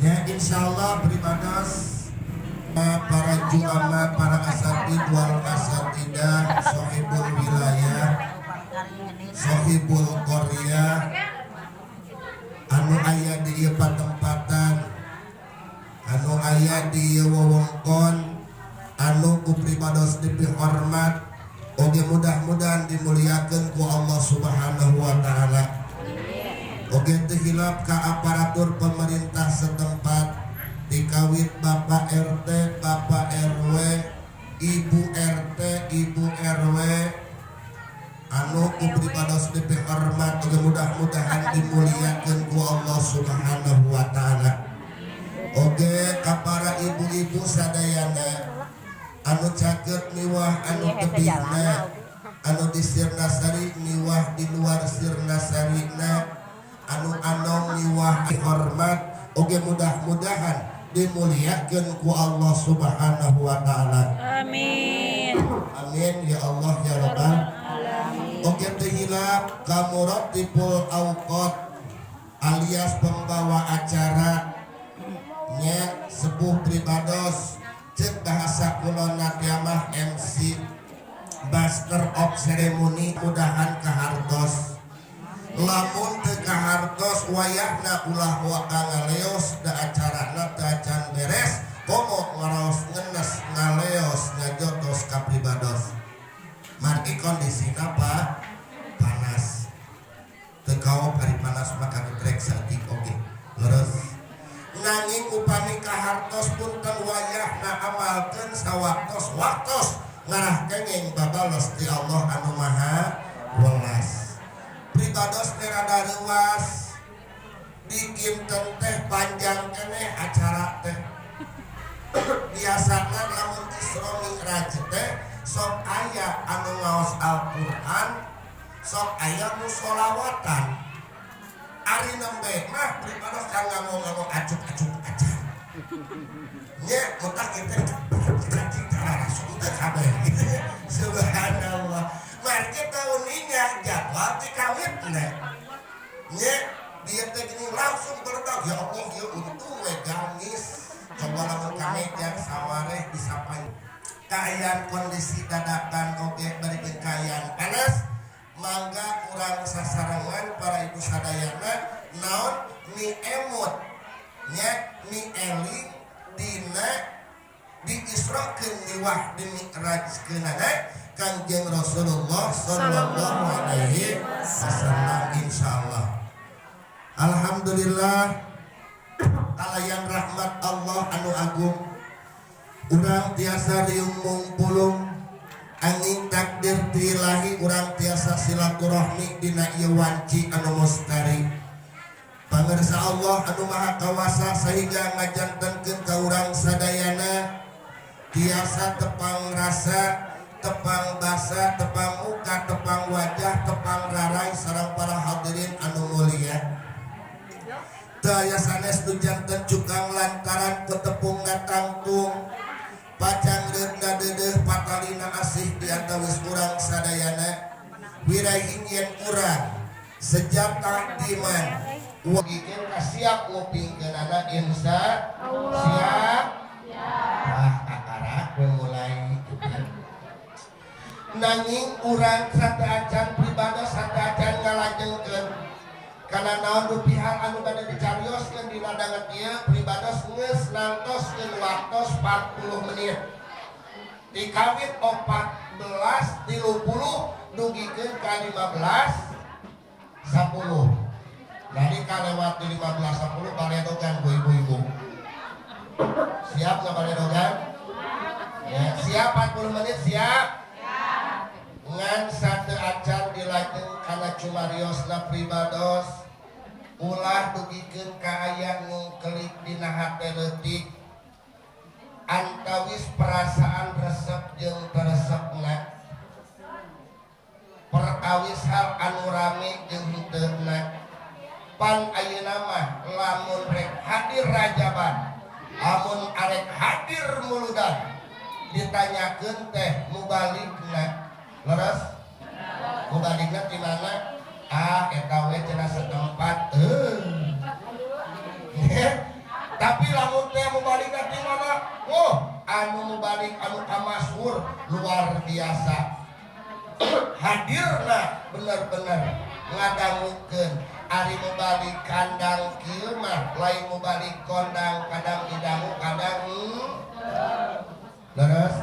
Ya, insyaallah pribados para juama, para asatid wal asatidah, sohibul wilayah, sohibul qaryah anu aya di ieu patempatan, anu aya di ieu wewengkon, anu ku pribados dipihormat oge mudah-mudahan dimuliakeun ku Allah Subhanahu wa taala. Oge teu hilap ka aparatur pemerintah setempat dikawit Bapak RT, Bapak RW, Ibu RT, Ibu RW anu ku pribados dipihormat oge mudah-mudahan dimuliakeun ku Allah Subhanahu wa taala. Oge ka para ibu-ibu sadayana anu caket miwah anu tebihna, anu di Sirnasari miwah di luar Sirnasarina, anu anom miwah dihormat oge mudah-mudahan dimuliakeun ku Allah Subhanahu wa taala. Amin. Amin ya Allah ya Rabbal alamin. Oge teu hilap ka muratibul awqat alias pembawa acara nya sepuh pribados, cek bahasa kulon mah MC, master of ceremony, mudahan kahartos. Lamun teu kahartos wayahna ulah waka ngaleos, da acarana teu acan beres, komo ngaraos ngenes ngaleos ngajotos ka pribados. Margi kondisina apa panas, teu kaop ari panas maka getrek saeutik oge leres. Nanging upami kahartos punten wayahna amalkeun sawaktos waktos ngarah kenging babales ti Allah anu maha welas. Pribados rada reuas dikinten teh panjang keneh acara teh. Biasana lamun Isra Mi'raj teh sok aya anu ngaos Al-Qur'an, sok aya nu sholawatan. Ari nembe mah pribados can nganggo-nganggo acuk-acuk acan nya otak kita cacing rasul teh kabeh. Subhanallah, margi tahun ini jadwal dikawitna nya dia teh gini langsung berdak ya Allah ya untung we gamis. Coba lamun ka meja sawareh bisa kaayaan kondisi dadakan oge bari jeung kaayaan panas, mangga urang sasarengan para ibu sadayana naon mi emut nya mi eling dina diisrokeun miwah dimi'rajkeunana Kangjeng Rasulullah sallallahu alaihi wasallam. Insyaallah alhamdulillah kalayan rahmat Allah anu agung urang tiasa riung mungpulung angin takdir tilahi urang tiasa silaturahmi dina ieu wanci anu mustari. Pangersa Allah anu maha kawasa sehingga ngajantenkeun ka urang sadayana tiasa tepang rasa, tepang basa, tepang muka, tepang wajah, tepang rarai sareng para hadirin anu mulia. Teu aya sanes nu janten cukang lantaran ketepung tangtung pacangreut ngadeudeuh patalina asih di antawis urang sadayana. Wirahing yen urang sejata iman wagikeun ka siap ngupingkeunana, insya siap. Ah, kakarak we mulai. Nanging urang sateuacan, pribados sateuacan ngalajengkeun kana naon rupi hal anu bade dicarioskeun dina danget ieu, pribados geus nangtoskeun waktos 40 menit dikawit 14.30 dugikeun ka 15.10. Jadi kalewat di 15.10 baredogan ku ibu-ibu. Siap nggak baredogan ya? Siap 40 menit, siap. Ngan sateuacan dilajeng kana cumariosna pribados, ulah dugikeun ka aya ngungkelik dina hate leutik antawis perasaan resep jeung teresepna, perkawis hal anu rame jeung henteuna. Pan ayeuna mah lamun rek hadir rajaban, amun arek hadir muludan, ditanyakeun teh mubaligna. Leres, mubaligna di mana? Ah, eta we cenah setempat. Tapi lamun teh mubaligna di mana, oh, anu mubalik anu kamasyhur luar biasa hadirna, bener-bener ngadangukeun. Ari mubalik kandang kieu mah lain mubalik kondang, kadang didangu kadang Leres,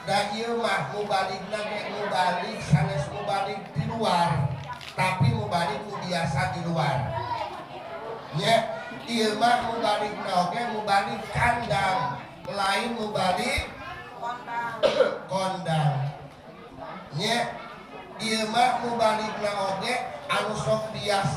da ieu mah mubaligna ge mubalik sanes mubalik di luar, tapi mubalik nu biasa di luar nya. Ieu mah mubaligna oge mubalik kandang, lain mubalik kondang nya. Ieu mah mubaligna oge anu sok biasa.